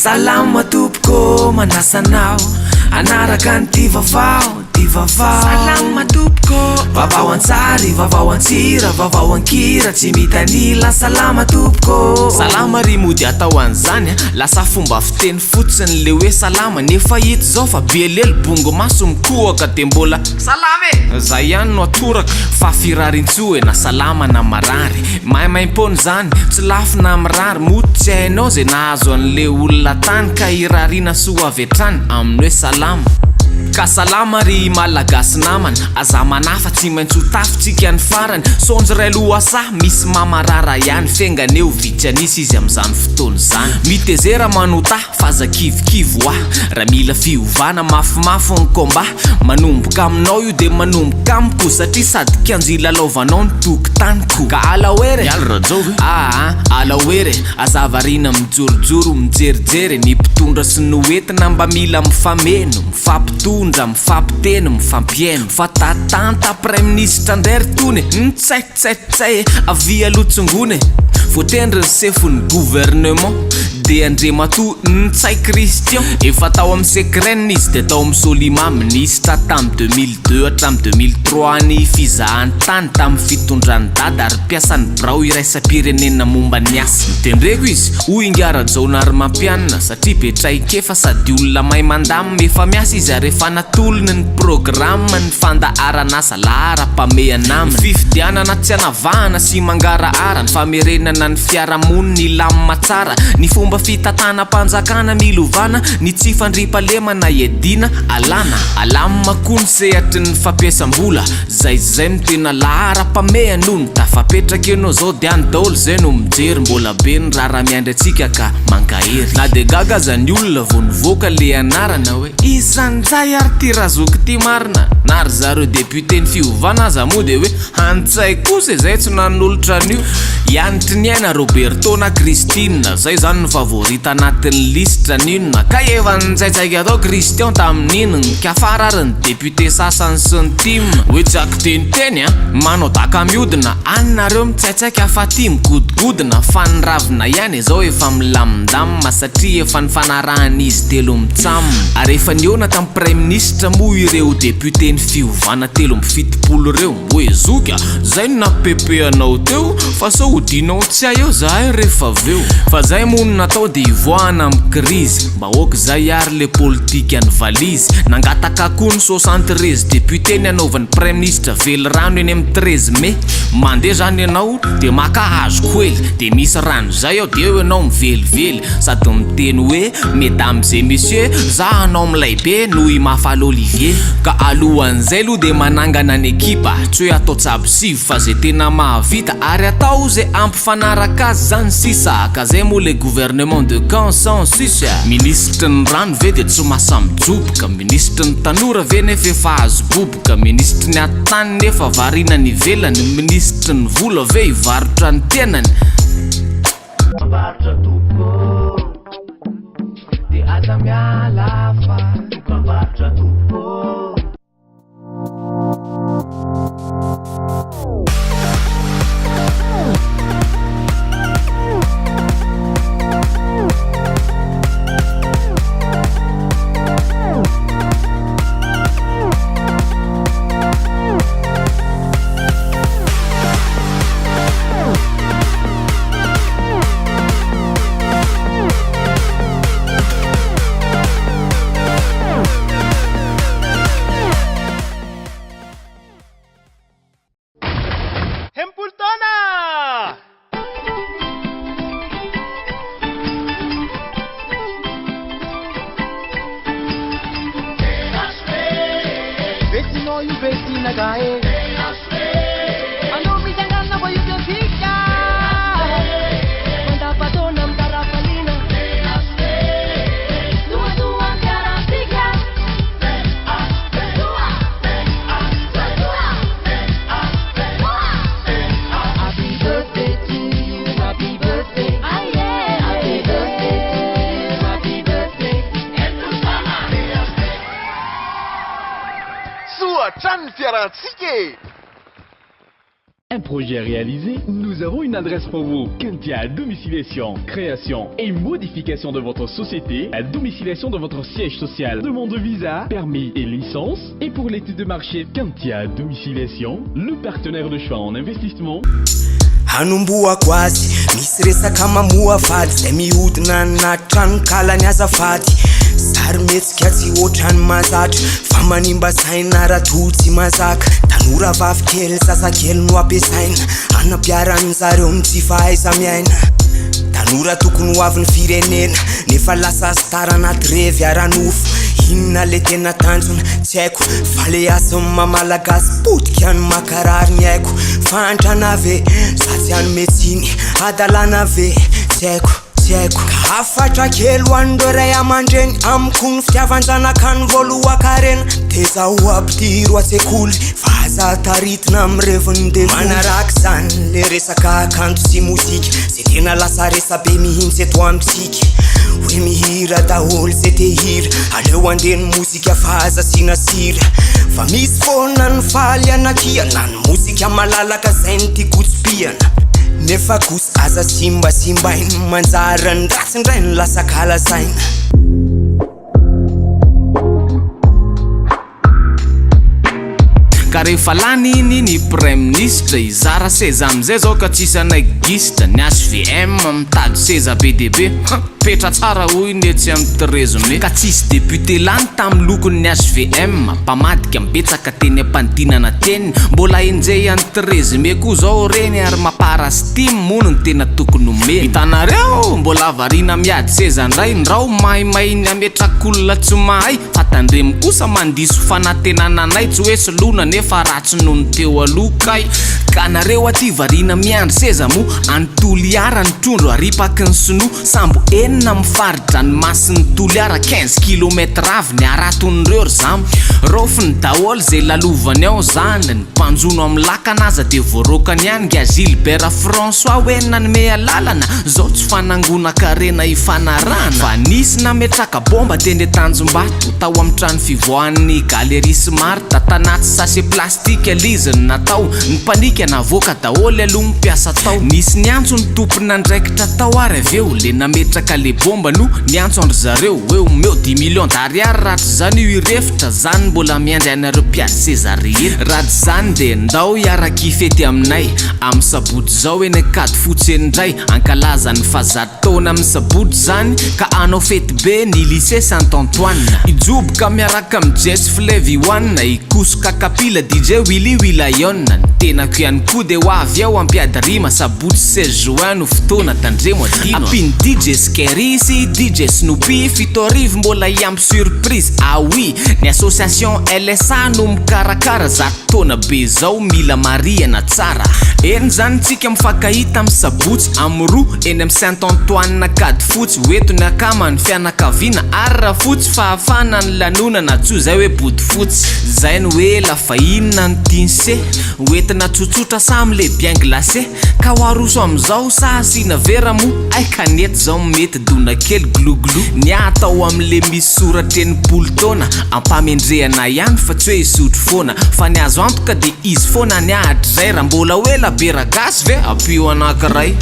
Salama tompoko manasa anao hanaraka an'ity vaovao ty vaovao. Salama tompoko. Vaovao an-tsary, vaovao an-tsira, vaovao an-kira tsy mitanila. Salama tompoko. Salama ry mody atao an'izany a! Lasa fomba fiteny fotsiny le hoe salama nefa hita izao fa be lelo bongo maso mikohaka de mbola salama e! Zay ihany no atoraka fa firarintsoa e na salama na marary maimaimpoana izany tsy lafo na mirary mody tsy hainao ze nahazo an'le olona tany ka irariana soa avy hatrany amin'ny hoe salama. Ka salama ry Malagasy namana, aza manahy fa tsy maintsy ho tafintsika ny farany, saonjo iray lohasaha misy mamarara ihany, f'enga anie ho vitsy an'isa izy amin'izany fotoana izany. Mitezera manotà f'aza kivikivy hoa, raha mila fiovana mafimafy ny combat, manomboka aminao io dia manomboka amiko satria sady kianja ilalaovanao ny tokotaniko. Ka alaoera e! Mialy Rajao ve? Aa alaoera e! Aza variana mijorojoro mijerijery ny mpitondra sy ny hoentina mba mila mifameno, mifampitondra, mifampiteny, mifampihaino. Fa tatanta praiminisitra ndray ry tony e! Ntsay tsay tsay e! Avia aloha tsongona e! Voatendry ny sefon'ny gouvernement dia Andriamatoa Ntsay Christian. Efa tao amin'ny Secren izy dia tao amin'ny Solima, minisitra tamin'ny 2002 hatramin'ny 2003 ny fizahan-tany tamin'ny fitondran'i Dada ary mpiasan'ny birao iraisam-pirenena momba ny asa. Notendreko izy, hoy Ingahy Rajaonarimampianina, satria be traikefa sady olona mahay mandamina, efa miasa izy ary efa natolony ny programa ny fandaharan'asa laharam-pamehana aminy. Fifidianana tsy anavahana sy mangarahara, ny famerenana ny fiarahamonina hilamina tsara, ny fomba fitantanam-panjakana mila ovana, ny tsy fandriampahalemana iadiana alana. Alamina koa ny sehatry ny fampiasam-bola, zay zay no tena laharam-pamehana hono, tafapetraka ianao zao de any daholo zay no mijery, mbola be ny raharaha miandry antsika ka mankahery. Na de gaga aza ny olona vao nivoaka le anarana hoe iza njay ary ty razoky ty marina, na ry zareo député ny fiovana aza moa de hoe Antsay kosa izay tsy nanolotra an'io. Ianitry ny aina Roberto na Christine, zay zany no favorite anatin'ny lisitra n'inona kay efa nitsaitsaika tao Christian tamin'iny nikafara ary ny député sasany sy ny tim hoe tsy akiteniteny a! Manao daka miodina any nareo mitsaitsaika fa ty migodogodina fa ny ravina ihany izao efa milamindamina satria efa nifanarahan'izy telo mitsam ary efa nihaona tamin'ny praiminisitra moa ireo député ny fiovana 73 ireo. Hoe zoky a! Zay no nampipepe anao teo fa sao hodianao tsy hay eo zahay rehefa avy eo. Fa zay moa no natao dia hivoahana amin'ny krizy. Mba ok zay ary le politikan'ny valizy. Nangataka koa ny 73 députés ny hanaovan'ny praiminisitra velirano eny amin'ny 13 mai. Mandeha zany ianao dia maka hazo koely dia misy rano zay ao dia eo ianao mivelively sady miteny hoe Mesdames et messieurs, za hanao milay be noho i Mahafaly Olivier. Ka alohan'izay aloha dia manangana ny ekipa, tsy hoe atao tsabo sivy fa zay tena mahavita ary atao zay hampifanaraka azy zany sisa, ka zay moa le gouvernement de consensus. Minisitry ny rano ve dia tsy mahasamijoboka, minisitry ny tanora ve nefa efa azo boboka, minisitry ny atitany nefa variana any ivelany, minisitry ny vola ve hivarotra ny tenany? Dokam-barotra tompoko ô, dia aza miala fa dokam-barotra tompoko ô. Enimpolo taona! Soa hatrany ny fiarahantsika e! Un projet réalisé, nous avons une adresse pour vous. Kentia Domiciliation, création et modification de votre société, la domiciliation de votre siège social, demande de visa, permis et licence. Et pour l'étude de marché, Kentia Domiciliation, le partenaire de choix en investissement. Hanomboako azy misy resaka mamoa vady zay mihodina anaty tranokalany azafady sary mihetsika tsy ohatrany mahazatra fa manimba saina raha to tsy mazaka tanora vavy kely zazakely no ampiasaina anampiarany zareo ny tsy fahaiza miaina tanora tokony ho avy ny firenena nefa lasa star anaty revy ara-nofo inona le tena tanjona tsy haiko fa le asiny mamalagasy potika ny makarary ny haiko fantrana ve sa tsy anome tsiny adalàna ve tsy haiko tsy haiko ka hafatra kely ho an'ireo ray aman-dreny amiko ny fitiavan-janaka ny voalohan-karena tezao ampidiro an-tsekoly fa aza taritina amin'ny reviny devoly manaraka izany le resaka kanto sy mozika zay tena lasa resabe mihitsy eto amintsika hoe mihira daholo zay te hira aleo andeha ny mozika fa aza asiana sira fa misy foana ny faly anakiana ny mozika malalaka zay ny tiako tsipihana nefa kosa aza simbasimbaina manjary ny ratsy indray no lasa kalazaina. Ka rehefa lany iny ny praiminisitra hizara seza amizay zao ka tsisy hanaiky gisitra, ny HVM mitady seza be dia be, han! Petra tsara hoy ny etsy amin'ny treize mai, ka tsisy député lany tamin'ny lokon'ny HVM, mpamadika betsaka teny am-panidinana teny, mbola enjehan'ny treize mai koa zao reny ary mapara sy tim moa no tena tokony omena. Hitanareo? Mbola variana miady seza ndray, ndrao maimay ny hametrak'olona tsy mahay, Fa tandremo kosa mandiso fanantenana anay tsy hoe soloina nefa ratsy noho ny teo aloha kay ka nareo aty variana miandry seza moa any Toliara ny trondro aripaky ny sinoa sambo enina amin'ny fari-dranomasin'i Toliara 15 kilomètre avy ny haraton'ireo ry zama raofiny daholo ze lalovany ao zany ny mpanjono amin'ny lakana aza de voaroakany ihany nga Gilbert François hoe nanome alalana zao tsy fanangonan-karena ifanarahana fa nisy nametraka Bomba teny Tanjombato, tao amin'ny trano fivoahan'ny Galerie Smart, tanaty sachet plastique l'izy no natao. Ny mpanika navoaka daholo aloha ny mpiasa tao. Nisy niantso ny tompon'andraikitra tao ary avy eo le nametraka le bomba no niantso an-dry zareo hoe omeo dix millions d'ariary raha tsy izany io hirefotra, zany mbola miandry anareo mpiady seza rehetra. Raha tsy izany dia ndao hiaraka hifety aminay amin'ny sabotsy izao eny Ankadifotsy eny indray hankalaza ny fahazato Taona amin'ny sabotsy zany ka hanao fety be ny lycée Saint Antoine. Hijoboka miaraka amin'i Jess Flevy One, hikosoka kapila DJ Willy Willion. Ny tenako ihany koa dia ho avy ao hampiady rima, sabotsy 16 juin no fotoana, tandremo adino a. Ampian'i DJ Scary sy DJ Snoopy, 7000 mbola hiampy surprise, ah oui, ny association LSA no mikarakara, 100 taona be zao mila marihana tsara. Eny zany tsika mifankahita am sabotsy am roa eny am Saint Antoine Ankadifotsy ho eto ny akama ny fianakaviana ary rafotsy fahafahana ny lanonana antsoy zay hoe bodofotsy. Zay no ela fa inona no tian'se ho entina tsotsotra sa amle bien glacé ka ho aroso amzao sa asiana vera moa hay kanety zao mety dona kely glou-glou ny ahy atao amle misy soratra 60 taona ampamendrehana ihany fa tsy hoe hisotro foana fa ny azo antoka de izy foana ny ahy hatrizay raha mbola ho ela be ragasy ve ampio anakiray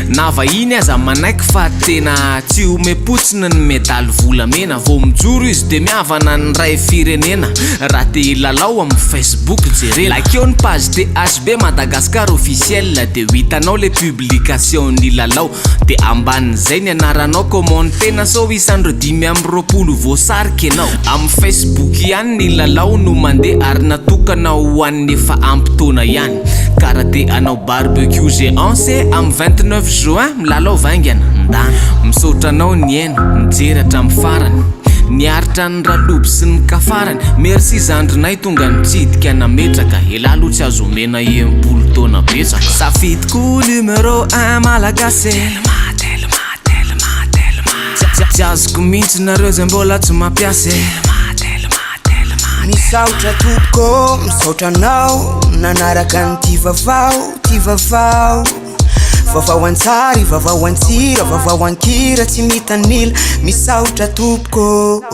na vahiny aza manaiky fa tena tsy omem-potsiny ny medaly volamena vao mijoro izy de mihavana ny ray firenena raha te hilalao amin'ny facebook jerena like eo ny page THB Madagascar officiel de ho hitanao le publication ny lalao De ambanin'izay ny anaranao commenter-na sao isan'ireo 25 voasarika ianao. Amin'ny Facebook ihany ny lalao no mandeha ary natokana ho an'ny efa ampy taona ihany. Ka raha te hanao barbecue géant se amin'ny 29 juin milalao vaingana. Ndana. Misaotra anao nihaino, nijery hatramin'ny farany. Niaritra ny raloby sy ny kafarany. Merci zandrinay tonga nitsidika nametraka. Elah aloha tsy azo omena 60 taona betsaka. Safidiko numéro un malagasy e. Telma telma telma telma. Tsy azoko mihitsy nareo zay mbola tsy mampiasa e. Telma telma telma. Misaotra tompoko, misaotra anao nanaraka an'ity vaovao, ty vaovao. Vaovao an-tsary, vaovao an-tsira, vaovao an-kira tsy mitanila. Misaotra tompoko.